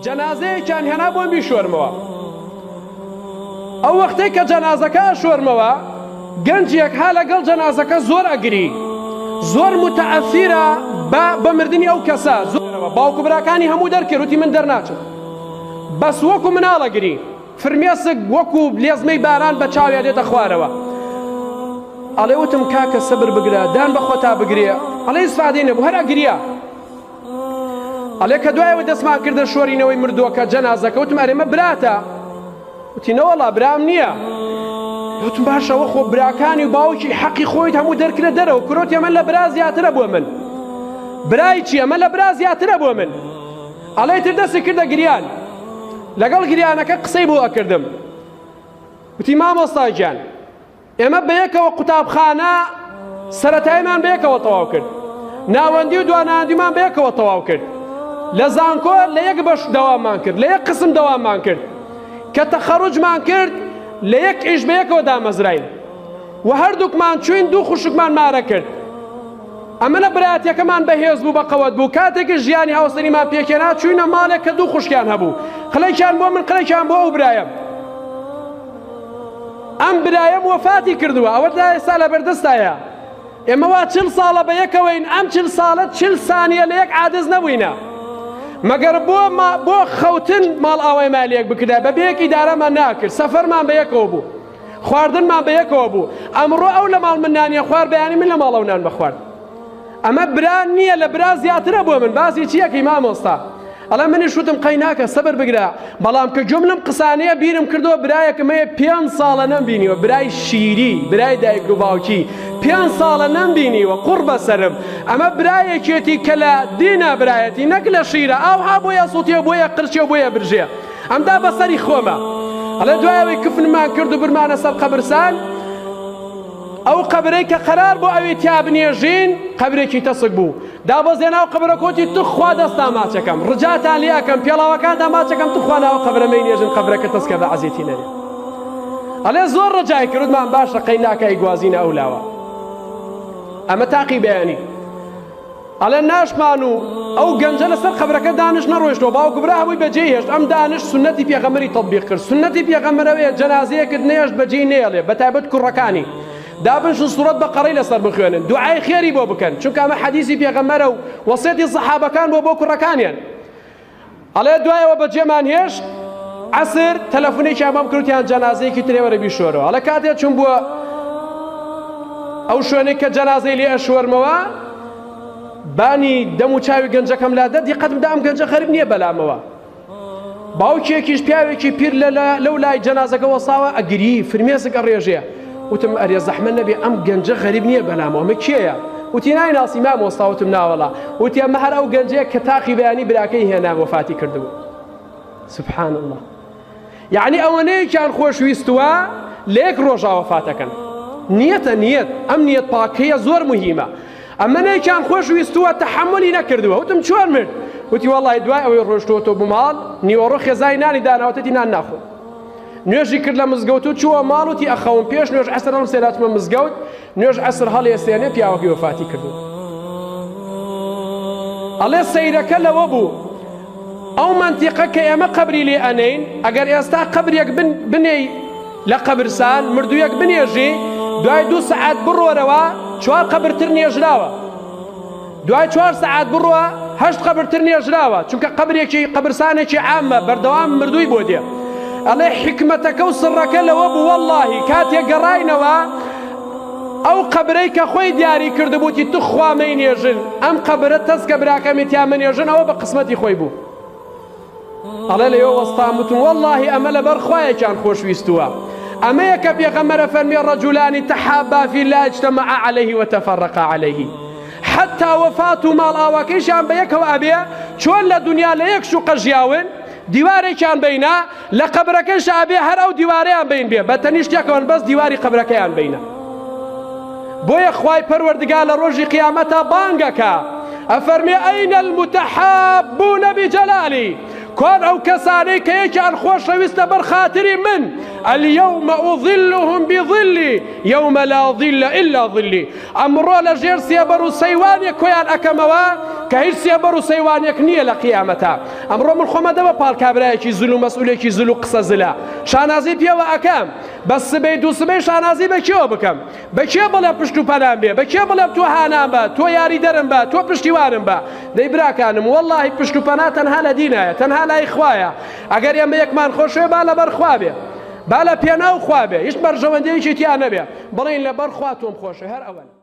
جەنازەیەکیان هێنا بۆم بیشۆرمەوە. ئەو وەختەی کە جەنازەکە ئەشۆرمەوە، گەنجێک ها لەگەڵ جەنازەکە زۆر ئەگری، زۆر متەئەسیرە بە بە مردنی ئەو کەسە، زۆرەوە باوک و براکانی هەموو دەرکرد، وتی من دەرناچم، بەس وەکو مناڵ ئەگری. فرمێسک وەکو لێزمەی باران بە چاویا دێتە خوارەوە. ئەڵێ وتم کاکە سەبر بگرە، دان بە خۆتا بگرێ. ئەڵێ ئیسفادەی نەبوو، هەر ئەگریا. ئەڵێ کە دوایەوە دەستمان کردە شۆرینەوەی مردووەکە، جەنازەکە، وتم ئەرێ مە براتە؟ وتی نەوەڵا برام نییە. وتم باشە ئەوە خۆ براکانی و باوکی حەقی خۆیت هەموو دەرکرە دەرەوە. کورۆتی ئەمە لە برا زیاترە بۆ من. برای چی؟ ئەمە لە برا زیاترە بۆ من. ئەڵێ تر دەستی کردە گریان لەگەڵ گریانەکە قسەی بۆ ئەکردم وتی مامۆستا گیان ئێمە بەیەکەوە قوتابخانە سەرەتایمان بەیەکەوە تەواو کرد ناوەندی و دواناوەندیمان بەیەکەوە تەواو کرد لە زانکۆ لە یەک بەش دەوامان کرد لە یەک قسم دەوامان کرد کە تەخەڕوجمان کرد لە یەک ئیش بەیەکەوە دامەزراین و هەردووکمان چوین دوو خوشکمان مارە کرد ئەمنە برایەتیەکەمان بەهێز بوو بەقەوەت بوو کاتێکیش ژیانی هاوسەریمان پێکهێنا چوینە ماڵێک کە دوو خوشکیان هەبوو قلێکیان بۆ من قلێکیان بۆ ئەو برایم ئەم برایم وەفاتی کردووە ئەوە تا ئێستا لەبەردەستایە ئێمە وا چل ساڵە بە یەکەوەین ئەم چل ساڵە چل سانیە لە یەک عادز نەبووینە مەگەر بۆ بۆ خەوتن ماڵ ئاوای مالیەک بکردا بە بێک ئیدارەمان ناکرد سەفەرمان بە یەکەوە بوو خواردنمان بە یەکەوە بوو ئەمڕۆ ئەو لە ماڵ من نانی خوارد بەیانی من لە ماڵ ئەو نان بەخوارد ئەمە برا نییە لە برا زیاترە بۆ من باسی چیەکەی مامۆستا ئەڵێ منیش وتم قەی ناکە سەبر بگرە بەڵام کە گوێم لەم قسانەیە بیرم کردەوە برایەکم هەیە پێنج ساڵە نەمبینیوە برای شیری برای دایک و باوکی پێنج ساڵە نەمبینیوە قوڕ بەسەرم ئەمە برایەکێتی کە لە دینە برایەتی نەک لە شیرە ئاوها بۆیە سوتێ بۆیە قرچێ بۆیە برژێ ئەمدا بەسەری خۆمە ئەڵێ دوای ئەوەی کفنمان کرد و برمانە سەر قەبرسان ئەو قەبرەی کە قەرار بۆ ئەوی تیا بنێژین قەبرێکی تەسک بوو دابەزێ ناو قەبرە کۆتی تخوا دەستان ماچەکەم ڕجاتان لێ ئەکەم پێڵاوەکانتان ماچەکەم تخوا ناو قەبرە مەینێژن قەبرەکە تەسکە بە عەزێتی نەبێ ئەڵێ زۆر ڕجای کردمان باشە قەی ناکە ئەیگوازینە ئەو لاوە ئەمە تاقی بەیانی ئەڵێ ناشتمان و ئەو گەنجە لەسەر قەبرەکە دانش نەڕۆیشتەوە باوک و برا هەمووی بەجێی هێشت ئەم دانش سوننەتی پێغەمبەری تەتبیق کرد سوننەتی پێغەمبەر ئەوەیە جەنازەیەکت نەهێشت بەجێی نەیەڵێ بەتایبەت کوڕەکانی دابنشن سوڕەت بەقەڕەی لەسەر بخوێنن دوعای خێری بۆ بکەن چونکە ئەمە حەدیسی پێغەمبەرە و وەسێتی سەحابەکان بۆ بۆ کوڕەکانیان ئەڵێ دوایەوە بەجێمان هێشت عەسر تەلەفونێکیان بۆم کرد وتیان جەنازەیەکی ترێ وەرە بیشۆرەوە ئەڵێ کاتێ چوون بووە ئەو شوێنێک کە جەنازەی لێ ئەشۆرمەوە بانی دەم و چاوی گەنجەکەم لادا دیقەتم دا ئەم گەنجە غەریب نییە بەلامەوە باوکێکیش پیاوێکی پیر لە لەو لای جەنازەکە وەساوە ئەگری فرمێسک ئەڕێژێ وتم ئەرێ زەحمەت نەبێ ئەم گەنجە غەریب نییە بەلامەوە ئەمە کێیە؟ وتی نایناسی مامۆستا وتم ناوەڵا وتی ئەمە هەر ئەو گەنجەیە کە تاقی بەیانی براکەی هێنا وەفاتی کردبوو سبحان الله یعنی ئەوەنەیەکیان خۆشویستووە لە یەک ڕۆژا وەفاتەکەن نیەتە نیەت ئەم نیەت پاکەیە زۆر مهمە ئەمە نێکیان خۆش ویستووە تەحەمولی نەکردووە وتم چۆن مرد وتی وەڵی دوای ئەوەی ڕۆشتووەتەوە بۆ ماڵ نیوەڕۆ خێزانی نانی داناوەتەتی نان ناخۆم نوێژی کرد لە مزگەوت و چووە ماڵ وتی ئەخەوم پێش نوێژ عەسر هەڵم سێ داچمە مزگەوت نوێژ عەسر هەڵێسێنێ پیاوەکەی وەفاتی کردووە ئەڵێ سەیرەکە لەوە بوو ئەو مەنتیقە کە ئێمە قەبری لێ ئەنین ئەگەر ئێستا قەبرێک بنێی لە قەبرسان مردوویەک بنێژی دوای دوو سەعات بڕۆرەوە چوار قەبرتر نێژراوە دوای چوار سەعات بڕۆ هەشت قەبر تر نێژراوە چونکە قەبرێکی قەبرسانێکی عامە بەردەوام مردووی بۆ دێ ئەڵێ حیکمەتەکە و سڕەکە لەوە بوو وەڵڵاهی کاتێک گەڕاینەوە ئەو قەبرەی کە خۆی دیاری کردبووتی تخوا مەینێژن ئەم قەبرە تەسکە براکەمی تیا مەنێژن ئەوە بە قسمەتی خۆی بوو ئەڵێ لەوێ وەستام وتم وەڵڵاهی ئەمە لەبەر خوایەکیان خۆشویستووە ئەمەیە کە پێغەمبەرە فەرمی ڕەجولانی تەحابا فی الله اجتمعا علیه وتفرقا علیه حتا وەفات و ماڵئاواکەیشیان بە یەکەوە ئەبێ چۆن لە دنیا لە یەک شوقە ژیاون دیوارێکیان بینە لە قەبرەکەش ئەبێ هەر ئەو دیوارەیان بین بێ بە تەنیشتێکەوەن بەس دیواری قەبرەکەیان بینە بۆیە خوای پەروەردگار لە ڕۆژی قیامەتا بانگەکا ئەفەرمێ ئەین المتحابون بجلالی کوان ئەو کەسانەی کە یەکیان خۆشەویستە بەر خاتری من اليوم أظلهم بظلی يوم لا ظل إلا ظلی ئەمڕۆ لە ژێر سێبەر و سەیوانێک کۆیان ئەکەمەوە. کە هیچ سێبەر و سەیوانێک نییە لە قیامەتا. ئەمڕۆ من خۆمە دەمە پاڵ کابرایەکی زل و مەسئولێکی زل و قسە زلە. شانازی پێوە ئەکەم. بەس سبەی دووسبەی شانازی بە کێوە بکەم؟ بە کێ بڵێم پشت و پەنام بێ؟ بە کێ بڵێم تۆ هانام بە، تۆ یاریدەرم بە، تۆ پشتیوانم بە؟ دەی براکانم وەڵڵاهی پشت و پەنا تەنها لە دینایە، تەنها لای خوایە. ئەگەر ئێمە یەکمان خۆشوێ با لەبەر خوا بێ. با لە پێناو خوا بێ. هیچ بەرژەوەندییەکی تیا نەبێ. بڵێین لەبەر خوا تۆم خۆشوێ هەر ئەوەنە.